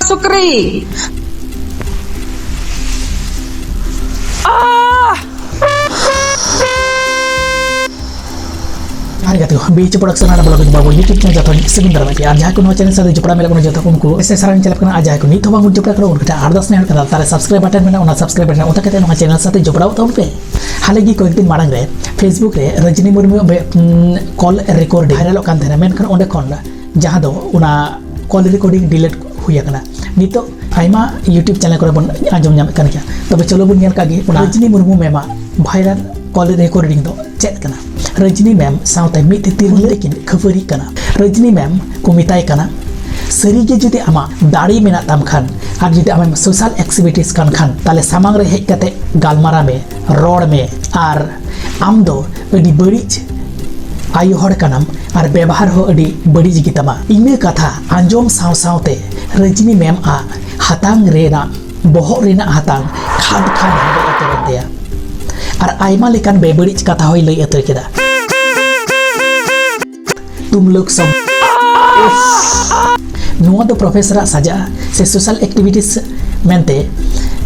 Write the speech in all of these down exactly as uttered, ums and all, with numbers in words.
ᱥᱩᱠᱨᱤ᱾ ᱟᱨ ᱜᱟᱛᱮ ᱠᱚ, ᱵᱤ ᱮᱭᱤᱪ ᱯᱨᱚᱰᱟᱠᱥᱚᱱ ᱟᱨ ᱵᱞᱚᱜ ᱵᱟᱵᱩ YouTube ᱪᱮᱱᱮᱞ ᱡᱚᱛᱚ ᱦᱚᱲ ᱥᱟᱹᱜᱩᱱ ᱫᱟᱨᱟᱢ ᱜᱮ᱾ ᱟᱨ ᱡᱟᱦᱟᱸᱭ ᱠᱚ ᱱᱚᱣᱟ ᱪᱮᱱᱮᱞ ᱥᱟᱶᱛᱮ ᱡᱚᱯᱲᱟᱣ ᱢᱮᱱᱟᱜ ᱵᱚᱱᱟ ᱡᱚᱛᱚ ᱩᱱᱠᱩ ᱥᱮ ᱥᱟᱨᱦᱟᱣ ᱤᱧ ᱪᱟᱞᱟᱜ ᱠᱟᱱᱟ᱾ ᱟᱨ ᱡᱟᱦᱟᱸᱭ ᱠᱚ ᱱᱤᱛ ᱦᱚᱸ ᱵᱟᱝ ᱵᱚᱱ ᱡᱚᱯᱲᱟᱣ ᱠᱟᱱᱟ ᱩᱱᱠᱩ ᱴᱷᱮᱱ ᱟᱨᱫᱟᱥ ᱱᱮᱦᱚᱨ ᱠᱟᱱᱟ, ᱛᱟᱦᱞᱮ ᱥᱟᱵᱥᱠᱨᱟᱭᱤᱵ ᱵᱟᱴᱚᱱ ᱢᱮᱱᱟᱜᱼᱟ, ᱚᱱᱟ ᱥᱟᱵᱥᱠᱨᱟᱭᱤᱵ ᱵᱟᱴᱚᱱ ᱚᱛᱟ ᱠᱟᱛᱮ ᱱᱚᱣᱟ ᱪᱮᱱᱮᱞ ᱥᱟᱶᱛᱮ ᱡᱚᱯᱲᱟᱣ ᱛᱟᱵᱚᱱ ᱯᱮ᱾ ᱦᱟᱞᱮ ᱜᱮ ᱠᱚᱭᱮᱠ ᱫᱤᱱ ᱢᱟᱲᱟᱝ ᱨᱮ Facebook ᱨᱮ ᱨᱚᱡᱽᱱᱤ ᱢᱩᱨᱢᱩ ᱠᱚᱞ ᱨᱮᱠᱚᱨᱰ ᱵᱷᱟᱭᱨᱟᱞᱚᱜ ᱠᱟᱱ ᱛᱟᱦᱮᱱᱟ, ᱢᱮᱱᱠᱷᱟᱱ ᱚᱸᱰᱮ ᱠᱷᱚᱱ ᱡᱟᱦᱟᱸ ᱫᱚ ᱚᱱᱟ ᱠᱚᱞ ᱨᱮᱠᱚᱨᱰᱤᱝ ᱰᱤᱞᱤᱴ ᱦᱩᱭ ᱟᱠᱟᱱᱟ᱾ ᱱᱤᱛᱚᱜ ᱟᱭᱢᱟ YouTube ᱪᱮᱱᱮᱞ ᱠᱚᱨᱮ ᱵᱚᱱ ᱟᱸᱡᱚᱢ ᱧᱟᱢᱮᱫ ᱠᱟᱱ ᱜᱮᱭᱟ᱾ ᱛᱚᱵᱮ ᱪᱚᱞᱚ ᱵᱚᱱ ᱧᱮᱞ ᱠᱟᱜ ᱜᱮ ᱚᱱᱟ ᱨᱚᱡᱽᱱᱤ ᱢᱩᱨᱢᱩ ᱢᱮᱢᱟᱜ ᱵᱷᱟᱭᱨᱟᱞ ᱠᱚᱞ ᱨᱮᱠᱚᱨᱰᱤᱝ ᱫᱚ ᱪᱮᱫ ᱠᱟᱱᱟ᱾ ᱨᱚᱡᱽᱱᱤ ᱢᱮᱢ ᱥᱟᱶᱛᱮ ᱢᱤᱫ ᱛᱤᱨᱞᱟᱹ ᱠᱤᱱ ᱠᱷᱟᱹᱯᱟᱹᱨᱤᱜ ᱠᱟᱱᱟ᱾ ᱨᱚᱡᱽᱱᱤ ᱢᱮᱢ ᱠᱚ ᱢᱮᱛᱟᱭ ᱠᱟᱱᱟ, ᱥᱟᱹᱨᱤᱜᱮ ᱡᱩᱫᱤ ᱟᱢᱟᱜ ᱫᱟᱲᱮ ᱢᱮᱱᱟᱜ ᱛᱟᱢ ᱠᱷᱟᱱ ᱟᱨ ᱡᱩᱫᱤ ᱟᱢᱮᱢ ᱥᱳᱥᱟᱞ ᱮᱠᱴᱤᱵᱷᱤᱴᱤᱥ ᱠᱟᱱ ᱠᱷᱟᱱ, ᱛᱟᱦᱞᱮ ᱥᱟᱢᱟᱝ ᱨᱮ ᱦᱮᱡ ᱠᱟᱛᱮ ᱜᱟᱞᱢᱟᱨᱟᱣ ᱢᱮ, ᱨᱚᱲ ᱢᱮ᱾ ᱟᱨ ᱟᱢ ᱫᱚ ᱟᱹᱰᱤ ᱵᱟᱹᱲᱤᱡ ᱟᱭᱳ ᱦᱚᱲ ᱠᱟᱱᱟᱢ ᱟᱨ ᱵᱮᱵᱚᱦᱟᱨ ᱦᱚᱸ ᱟᱹᱰᱤ ᱵᱟᱹᱲᱤᱡ ᱜᱮᱛᱟᱢᱟ᱾ ᱤᱱᱟᱹ ᱠᱟᱛᱷᱟ ᱟᱸᱡᱚᱢ ᱥᱟᱶ ᱥᱟᱶᱛᱮ ᱨᱚᱡᱽᱱᱤ ᱢᱮᱢ ᱟᱜ ᱦᱟᱛᱟᱝ ᱨᱮᱱᱟᱜ, ᱵᱚᱦᱚᱜ ᱨᱮᱱᱟᱜ ᱦᱟᱛᱟᱝ ᱠᱷᱟᱫᱽ ᱠᱷᱟᱫᱽ ᱦᱮᱰᱮᱡ ᱩᱛᱟᱹᱨᱮᱱ ᱛᱟᱭᱟ᱾ ᱟᱨ ᱟᱭᱢᱟ ᱞᱮᱠᱟᱱ ᱵᱮᱵᱟᱹᱲᱤᱡ ᱠᱟᱛᱷᱟ ᱦᱚᱸᱭ ᱞᱟᱹᱭ ᱩᱛᱟᱹᱨ ᱠᱮᱫᱟ᱾ ᱛᱩᱢ ᱞᱳᱜ ᱥᱚᱵ ᱱᱚᱣᱟ ᱫᱚ ᱯᱨᱚᱯᱷᱮᱥᱚᱨᱟᱜ ᱥᱟᱡᱟᱜᱼᱟ ᱥᱮ ᱥᱳᱥᱟᱞ ᱮᱠᱴᱤᱵᱷᱤᱴᱤᱥ ᱢᱮᱱᱛᱮ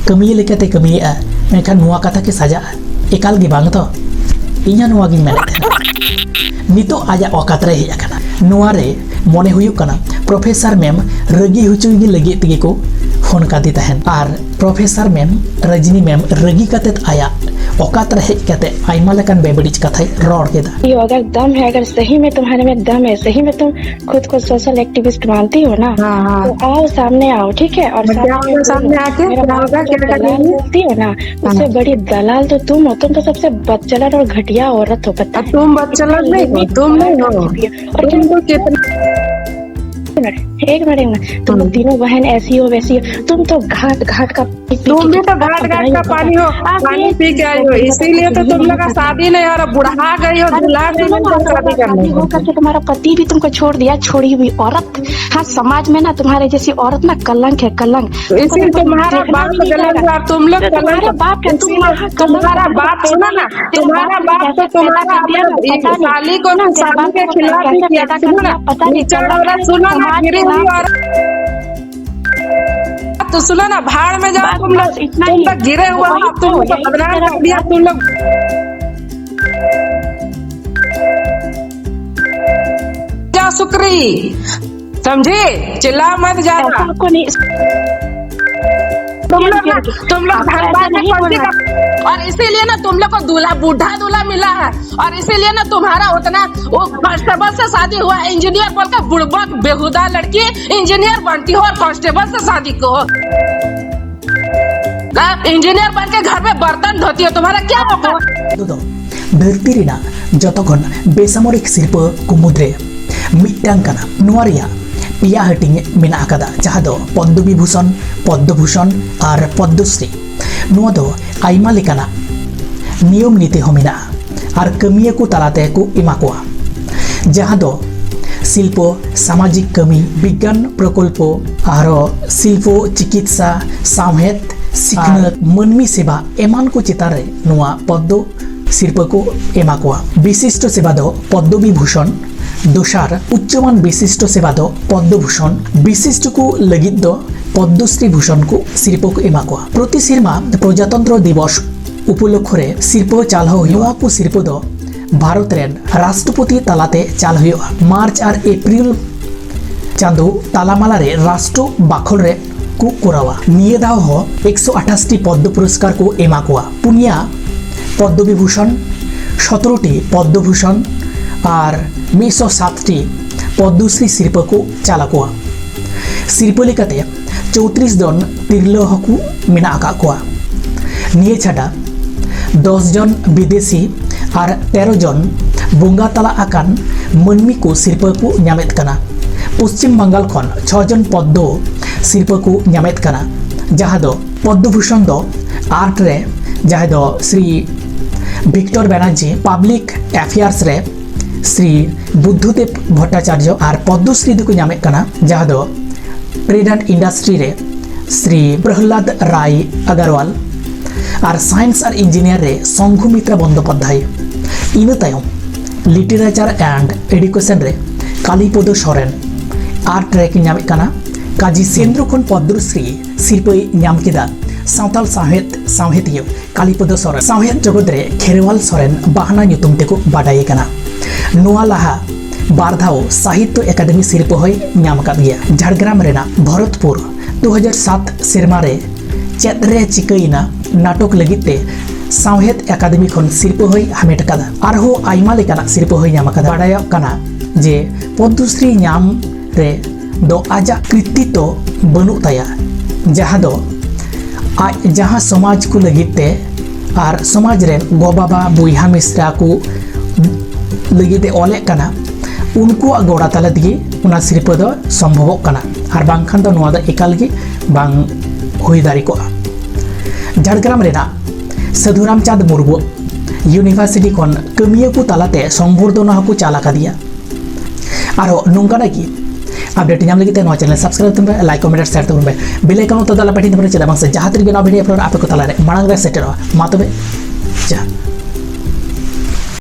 ᱠᱟᱹᱢᱤᱭᱟᱹ ᱞᱮᱠᱟᱛᱮ ᱠᱟᱹᱢᱤᱭᱮᱫᱼᱟ, ᱢᱮᱱᱠᱷᱟᱱ ᱱᱚᱣᱟ ᱠᱟᱛᱷᱟ ᱠᱤ ᱥᱟᱡᱟᱜᱼᱟ? ᱮᱠᱟᱞ ᱜᱮ ᱵᱟᱝ ᱛᱚ᱾ ᱤᱧ ᱦᱚᱸ ᱱᱚᱣᱟ ᱜᱤᱧ ᱢᱮᱱᱮᱫ ᱛᱟᱦᱮᱱᱟ᱾ ᱱᱤᱛᱚᱜ ᱟᱡᱟᱜ ᱚᱠᱟᱛ ᱨᱮ ᱦᱮᱡ ᱟᱠᱟᱱᱟ᱾ ᱱᱚᱣᱟ ᱨᱮ ᱢᱚᱱᱮ ᱦᱩᱭᱩᱜ ᱠᱟᱱᱟ ᱯᱨᱚᱯᱷᱮᱥᱚᱨ ᱢᱮᱢ ᱨᱟᱹᱜᱤ ᱦᱚᱪᱚᱭ ᱜᱮ ᱞᱟᱹᱜᱤᱫ ᱛᱮᱜᱮ ᱠᱚ ᱯᱷᱳᱱ ᱠᱟᱫᱮ ᱛᱟᱦᱮᱱ᱾ ᱟᱨ ᱯᱨᱚᱯᱷᱮᱥᱚᱨ ᱢᱮᱢ, ᱨᱚᱡᱽᱱᱤ ᱢᱮᱢ ᱨᱟᱹᱜᱤ ᱠᱟᱛᱮᱫ ᱟᱭᱟᱜ ᱚᱠᱟᱛ ᱨᱮ ᱦᱮᱡ ᱠᱟᱛᱮ ᱟᱭᱢᱟ ᱞᱮᱠᱟᱱ ᱵᱮᱵᱟᱹᱲᱤᱡ ᱠᱟᱛᱷᱟᱭ ᱨᱚᱲ ᱠᱮᱫᱟ᱾ यो अगर दम है, अगर सही में तुम्हारे में दम है, सही में तुम खुद को सोशल एक्टिविस्ट मानती हो ना, हाँ, हाँ। तो आओ, सामने आओ, ठीक है? और मैं क्या सामने होगा, बोलो, सामने आके मेरा क्या बाप होगा, तो क्या दलाल करेंगे? बोलती हो ना, हाँ। उससे बड़ी दलाल तो तुम हो। तुम तो सबसे बदचलन और घटिया औरत हो, पता अब है? तुम बदचलन इतनी नहीं हो, limit तुम पार नहीं कर हो। चुकी है। और तुम क्या तो कितना एक मिनट, एक मिनट, तुम लोग तीनों बहन ऐसी हो, वैसी हो, तुम तो घाट घाट का पानी पी तुम के भी तो घाट घाट का पानी हो, पानी पी के आई हो, इसीलिए तो तुम लोग का शादी नहीं हो रहा, बुढ़ा गई हो, दूल्हा नहीं बन रहा शादी करने हो। करके तुम्हारा पति भी तुमको छोड़ दिया, छोड़ी हुई औरत। हाँ, समाज में ना तुम्हारे जैसी औरत ना कलंक है, कलंक। इसीलिए तुम्हारा बाप कलंक है, तुम लोग कलंक। बाप है, तुम्हारा बाप, सुनो ना, तुम्हारा बाप तो तुम्हारा, मतलब, साली को ना, साली के खिलाफ ही किया। सुनो ना, सुनो ना, गिरी हुई औरत। तो सुनो ना, भाड़ में जाओ तुम लोग, तुम लोग गिरे हुए हो, तुम लोग को बदनाम कर दिया तुम लोग। क्या सुकरी, समझे? चिल्ला मत ज्यादा। तुम लोग ना, तुम लोग धनबाद में कौन सी, और इसीलिए ना तुम लोग को दूल्हा, बूढ़ा दूल्हा मिला है, और इसीलिए ना तुम्हारा उतना, वो कांस्टेबल से शादी हुआ, इंजीनियर बोलकर बुड़बक बेहुदा लड़की इंजीनियर बनती हो और कांस्टेबल से शादी को। आप इंजीनियर बन के घर में बर्तन धोती हो, तुम्हारा क्या औकात? ᱫᱚ ᱫᱷᱟᱹᱨᱛᱤ ᱨᱮᱱᱟᱜ ᱡᱚᱛᱚ ᱠᱷᱚᱱ ᱵᱮᱥᱟᱢᱚᱨᱤᱠ ᱥᱤᱨᱯᱟᱹ ᱠᱚ ᱢᱩᱫᱽᱨᱮ ᱢᱤᱫᱴᱟᱝ ᱠᱟᱱᱟ᱾ ᱱᱚᱣᱟ ᱨᱮᱭᱟᱜ ᱯᱮᱭᱟ ᱦᱟᱹᱴᱤᱧ ᱢᱮᱱᱟᱜ ᱟᱠᱟᱫᱟ, ᱡᱟᱦᱟᱸ ᱫᱚ ᱯᱚᱫᱽᱫᱚᱵᱤᱵᱷᱩᱥᱚᱱ, ᱯᱚᱫᱽᱫᱚᱵᱷᱩᱥᱚᱱ ᱟᱨ ᱯᱚᱫᱽᱫᱚᱥᱨᱤ᱾ ᱱᱚᱣᱟ ᱫᱚ ᱟᱭᱢᱟ ᱞᱮᱠᱟᱱᱟᱜ ᱱᱤᱭᱚᱢ ᱱᱤᱛᱤ ᱦᱚᱸ ᱢᱮᱱᱟᱜᱼᱟ ᱟᱨ ᱠᱟᱹᱢᱤᱭᱟᱹ ᱠᱚ ᱛᱟᱞᱟᱛᱮ ᱠᱚ ᱮᱢᱟ ᱠᱚᱣᱟ, ᱡᱟᱦᱟᱸ ᱫᱚ ᱥᱤᱞᱯᱚ, ᱥᱟᱢᱟᱡᱤᱠ ᱠᱟᱹᱢᱤ, ᱵᱤᱜᱽᱜᱟᱱ ᱯᱨᱚᱠᱚᱞᱯᱚ, ᱟᱨᱦᱚᱸ ᱥᱤᱞᱯᱚ, ᱪᱤᱠᱤᱛᱥᱟ, ᱥᱟᱶᱦᱮᱫ, ᱥᱤᱠᱷᱱᱟᱹᱛ, ᱢᱟᱹᱱᱢᱤ ᱥᱮᱵᱟ ᱮᱢᱟᱱ ᱠᱚ ᱪᱮᱛᱟᱱ ᱨᱮ ᱱᱚᱣᱟ ᱯᱚᱫᱽᱫᱚ ᱥᱤᱨᱯᱟᱹ ᱠᱚ ᱮᱢᱟ ᱠᱚᱣᱟ᱾ ᱵᱤᱥᱤᱥᱴᱚ ᱥᱮᱵᱟ ᱫᱚ ᱯᱚᱫᱽᱫᱚᱵᱤᱵᱷᱩᱥᱚᱱ, ᱫᱚᱥᱟᱨ ᱩᱪᱪᱚᱢᱟᱱ ᱵᱤᱥᱤᱥᱴᱚ ᱥᱮᱵᱟ ᱫᱚ ᱯᱚᱫᱽᱫᱚᱵᱷᱩᱥᱚᱱ, ᱵᱤᱥᱤᱥᱴᱚ ᱠᱚ ᱞᱟᱹᱜᱤᱫ ᱫᱚ ᱯᱚᱫᱽᱫᱚᱥᱨᱤ ᱵᱷᱩᱥᱚᱱ ᱠᱚ ᱥᱤᱨᱯᱟᱹ ᱠᱚ ᱮᱢᱟ ᱠᱚᱣᱟ᱾ ᱯᱨᱚᱛᱤ ᱥᱮᱨᱢᱟ ᱯᱨᱚᱡᱟᱛᱚᱱᱛᱨᱚ ᱫᱤᱵᱚᱥ ᱩᱯᱚᱞᱚᱠᱠᱷᱚ ᱨᱮ ᱥᱤᱨᱯᱟᱹ ᱪᱟᱞ ᱦᱚᱸ ᱦᱩᱭᱩᱜᱼᱟ᱾ ᱱᱚᱣᱟ ᱠᱚ ᱥᱤᱨᱯᱟᱹ ᱫᱚ ᱵᱷᱟᱨᱚᱛ ᱨᱮᱱ ᱨᱟᱥᱴᱨᱚᱯᱚᱛᱤ ᱛᱟᱞᱟᱛᱮ ᱪᱟᱞ ᱦᱩᱭᱩᱜᱼᱟ᱾ ᱢᱟᱨᱪ ᱟᱨ ᱮᱯᱨᱤᱞ ᱪᱟᱸᱫᱳ ᱛᱟᱞᱟᱢᱟᱞᱟ ᱨᱮ ᱨᱟᱥᱴᱨᱚ ᱵᱟᱠᱷᱳᱞ ᱨᱮ ᱠᱚ ᱠᱚᱨᱟᱣᱟ᱾ ᱱᱤᱭᱟᱹ ᱫᱷᱟᱣ ᱦᱚᱸ ᱮᱠᱥᱚ ᱟᱴᱷᱟᱥ ᱴᱤ ᱯᱚᱫᱽᱫᱚ ᱯᱩᱨᱚᱥᱠᱟᱨ ᱠᱚ ᱮᱢᱟ ᱠᱚᱣᱟ, ᱯᱩᱱᱭᱟ ᱯᱚᱫᱽᱫᱚ ᱵᱤᱵᱷᱩᱥᱚᱱ, ᱥᱚᱛᱨᱚ ᱴᱤ ᱯᱚᱫᱽᱫᱚ ᱵᱷᱩᱥᱚᱱ ᱟᱨ ᱢᱤᱫᱥᱚ ᱥᱟᱛ ᱴᱤ ᱯᱚᱫᱽᱫᱚᱥᱨᱤ ᱥᱤᱨᱯᱟᱹ ᱠᱚ ᱪᱟᱞ ᱟᱠᱚᱣᱟ᱾ ᱥᱤᱨᱯᱟᱹ ᱞᱮᱠᱟᱛᱮ ᱪᱳᱭᱛᱨᱤᱥ ᱡᱚᱱ ᱛᱤᱨᱞᱟᱹ ᱦᱚᱸᱠᱚ ᱢᱮᱱᱟᱜ ᱟᱠᱟᱫ ᱠᱚᱣᱟ᱾ ᱱᱤᱭᱟᱹ ᱪᱷᱟᱰᱟ ᱫᱚᱥ ᱡᱚᱱ ᱵᱤᱫᱮᱥᱤ ᱟᱨ ᱛᱮᱨᱚ ᱡᱚᱱ ᱵᱚᱸᱜᱟ ᱛᱟᱞᱟ ᱟᱠᱟᱱ ᱢᱟᱹᱱᱢᱤ ᱠᱚ ᱥᱤᱨᱯᱟᱹ ᱠᱚ ᱧᱟᱢᱮᱫ ᱠᱟᱱᱟ᱾ ᱯᱚᱥᱪᱤᱢ ᱵᱟᱝᱜᱟᱞ ᱠᱷᱚᱱ ᱪᱷᱚ ᱡᱚᱱ ᱯᱚᱫᱽᱫᱚ ᱥᱤᱨᱯᱟᱹ ᱠᱚ ᱧᱟᱢᱮᱫ ᱠᱟᱱᱟ, ᱡᱟᱦᱟᱸ ᱫᱚ ᱯᱚᱫᱽᱫᱚ ᱵᱷᱩᱥᱚᱱ ᱫᱚ ᱟᱨᱴ ᱨᱮ, ᱡᱟᱦᱟᱸᱭ ᱫᱚ Shri Victor Banerjee, public affairs ᱨᱮ ᱥᱨᱤ ᱵᱩᱫᱽᱫᱷᱚᱫᱮᱵ ᱵᱷᱚᱴᱴᱟᱪᱟᱨᱡᱚ, ᱟᱨ ᱯᱚᱫᱽᱫᱚ ᱥᱨᱤ ᱫᱚᱠᱚ ᱧᱟᱢᱮᱫ ᱠᱟᱱᱟ, ᱡᱟᱦᱟᱸ ᱫᱚ ᱴᱨᱮᱰ ᱮᱱᱰ ᱤᱱᱰᱟᱥᱴᱨᱤ ᱨᱮ ᱥᱨᱤ ᱯᱨᱚᱦᱞᱟᱫ ᱨᱟᱭ ᱟᱜᱟᱨᱣᱟᱞ, ᱟᱨ ᱥᱟᱭᱮᱱᱥ ᱟᱨ ᱤᱧᱡᱤᱱᱤᱭᱟᱨ ᱨᱮ ᱥᱚᱝᱜᱷᱚᱢᱤᱛᱨᱟ ᱵᱚᱱᱫᱳᱯᱟᱫᱽᱫᱷᱟᱭ᱾ ᱤᱱᱟᱹ ᱛᱟᱭᱚᱢ ᱞᱤᱴᱟᱨᱮᱪᱟᱨ ᱮᱱᱰ ᱮᱰᱩᱠᱮᱥᱚᱱ ᱨᱮ ᱠᱟᱞᱤᱯᱚᱫᱚ ᱥᱚᱨᱮᱱ, ᱟᱨᱴ ᱨᱮᱠᱤᱱ ᱧᱟᱢᱮᱫ ᱠᱟᱱᱟ᱾ ᱠᱟᱡᱤ ᱥᱮᱱᱫᱨᱚ ᱠᱷᱚᱱ ᱯᱚᱫᱽᱢᱚᱥᱨᱤ ᱥᱤᱨᱯᱟᱹᱭ ᱧᱟᱢ ᱠᱮᱫᱟ ᱥᱟᱱᱛᱟᱲ ᱥᱟᱶᱦᱮᱫ ᱥᱟᱶᱦᱮᱫᱤᱭᱟᱹ ᱠᱟᱞᱤᱯᱚᱫᱚ ᱥᱚᱨᱮᱱ᱾ ᱥᱟᱶᱦᱮᱫ ᱡᱚᱜᱚᱛ ᱨᱮ ᱠᱷᱮᱨᱣᱟᱞ ᱥᱚᱨᱮᱱ ᱵᱟᱦᱱᱟ ᱧᱩᱛᱩᱢ ᱛᱮᱠᱚ ᱵᱟᱰᱟᱭᱮ ᱠᱟᱱᱟ᱾ ᱱᱚᱣᱟ ᱞᱟᱦᱟ ᱵᱟᱨ ᱫᱷᱟᱣ ᱥᱟᱦᱤᱛᱛᱚ ᱮᱠᱟᱰᱮᱢᱤ ᱥᱤᱨᱯᱟᱹ ᱦᱚᱸᱭ ᱧᱟᱢ ᱟᱠᱟᱫ ᱜᱮᱭᱟ᱾ ᱡᱷᱟᱲᱜᱨᱟᱢ ᱨᱮᱱᱟᱜ ᱵᱷᱚᱨᱚᱛᱯᱩᱨ ᱫᱩ ᱦᱟᱡᱟᱨ ᱥᱟᱛ ᱥᱮᱨᱢᱟ ᱨᱮ ᱪᱮᱫ ᱨᱮ ᱪᱤᱠᱟᱹᱭᱮᱱᱟ ᱱᱟᱴᱚᱠ ᱞᱟᱹᱜᱤᱫ ᱛᱮ ᱥᱟᱶᱦᱮᱫ ᱮᱠᱟᱰᱮᱢᱤ ᱠᱷᱚᱱ ᱥᱤᱨᱯᱟᱹ ᱦᱚᱸᱭ ᱦᱟᱢᱮᱴ ᱟᱠᱟᱫᱟ᱾ ᱟᱨᱦᱚᱸ ᱟᱭᱢᱟ ᱞᱮᱠᱟᱱᱟᱜ ᱥᱤᱨᱯᱟᱹ ᱦᱚᱸᱭ ᱧᱟᱢ ᱟᱠᱟᱫᱟ᱾ ᱵᱟᱰᱟᱭᱚᱜ ᱠᱟᱱᱟ ᱡᱮ ᱯᱚᱫᱽᱢᱚᱥᱨᱤ ᱧᱟᱢ ᱨᱮ ᱫᱚ ᱟᱡᱟᱜ ᱠᱨᱤᱛᱤᱛᱛᱚ ᱵᱟᱹᱱᱩᱜ ᱛᱟᱭᱟ, ᱡᱟᱦᱟᱸ ᱫᱚ ᱟᱡ ᱡᱟᱦᱟᱸ ᱥᱚᱢᱟᱡᱽ ᱠᱚ ᱞᱟᱹᱜᱤᱫ ᱛᱮ ᱟᱨ ᱥᱚᱢᱟᱡᱽ ᱨᱮᱱ ᱜᱚ-ᱵᱟᱵᱟ, ᱵᱚᱭᱦᱟ ᱢᱤᱥᱨᱟ ᱠᱚ ᱞᱟᱹᱜᱤᱫ ᱮ ᱚᱞᱮᱫ ᱠᱟᱱᱟ, ᱩᱱᱠᱩᱣᱟᱜ ᱜᱚᱲᱟ ᱛᱟᱞᱟ ᱛᱮᱜᱮ ᱚᱱᱟ ᱥᱤᱨᱯᱟᱹ ᱫᱚ ᱥᱚᱢᱵᱷᱚᱵᱚᱜ ᱠᱟᱱᱟ, ᱟᱨ ᱵᱟᱝᱠᱷᱟᱱ ᱫᱚ ᱱᱚᱣᱟ ᱫᱚ ᱮᱠᱟᱞ ᱜᱮ ᱵᱟᱝ ᱦᱩᱭ ᱫᱟᱲᱮ ᱠᱚᱜᱼᱟ᱾ ᱡᱷᱟᱲᱜᱨᱟᱢ ᱨᱮᱱᱟᱜ ᱥᱟᱹᱫᱷᱩ ᱨᱟᱢᱪᱟᱸᱫᱽ ᱢᱩᱨᱢᱩ ᱤᱭᱩᱱᱤᱵᱷᱟᱨᱥᱤᱴᱤ ᱠᱷᱚᱱ ᱠᱟᱹᱢᱤᱭᱟᱹ ᱠᱚ ᱛᱟᱞᱟᱛᱮ ᱥᱚᱢᱵᱚᱨᱫᱷᱚᱱᱟ ᱦᱚᱸᱠᱚ ᱪᱟᱞ ᱟᱠᱟᱫᱮᱭᱟ᱾ ᱟᱨᱦᱚᱸ ᱱᱚᱝᱠᱟᱱᱟᱜ ᱜᱮ ᱟᱯᱰᱮᱴ ᱧᱟᱢ ᱞᱟᱹᱜᱤᱫ ᱛᱮ ᱱᱚᱣᱟ ᱪᱮᱱᱮᱞ ᱥᱟᱵᱥᱠᱨᱟᱭᱤᱵ ᱛᱟᱵᱚᱱ ᱯᱮ, ᱞᱟᱭᱤᱠ, ᱠᱚᱢᱮᱱᱴ ᱟᱨ ᱥᱮᱭᱟᱨ ᱛᱟᱵᱚᱱ ᱯᱮ᱾ ᱵᱮᱞ ᱟᱭᱠᱚᱱ ᱚᱛᱟ ᱫᱚ ᱟᱞᱚ ᱯᱮ ᱦᱤᱲᱤᱧ ᱛᱟᱵᱚᱱᱟ, ᱪᱮᱫᱟᱜ ᱵᱟᱝ ᱥᱮ ᱡᱟᱦᱟᱸ ᱛᱤᱱ ᱨᱮᱜᱮ ᱱᱚᱣᱟ ᱵᱷᱤᱰᱤᱭᱳ ᱟᱯᱞᱳᱰ ᱟᱯᱮ ᱠᱚ ᱛᱟᱞᱟᱨᱮ ᱢᱟᱲᱟᱝ ᱨᱮ ᱥᱮᱴᱮᱨᱚᱜᱼᱟ᱾ ᱢᱟ ᱛᱚᱵᱮ, ᱡᱚᱦᱟᱨ᱾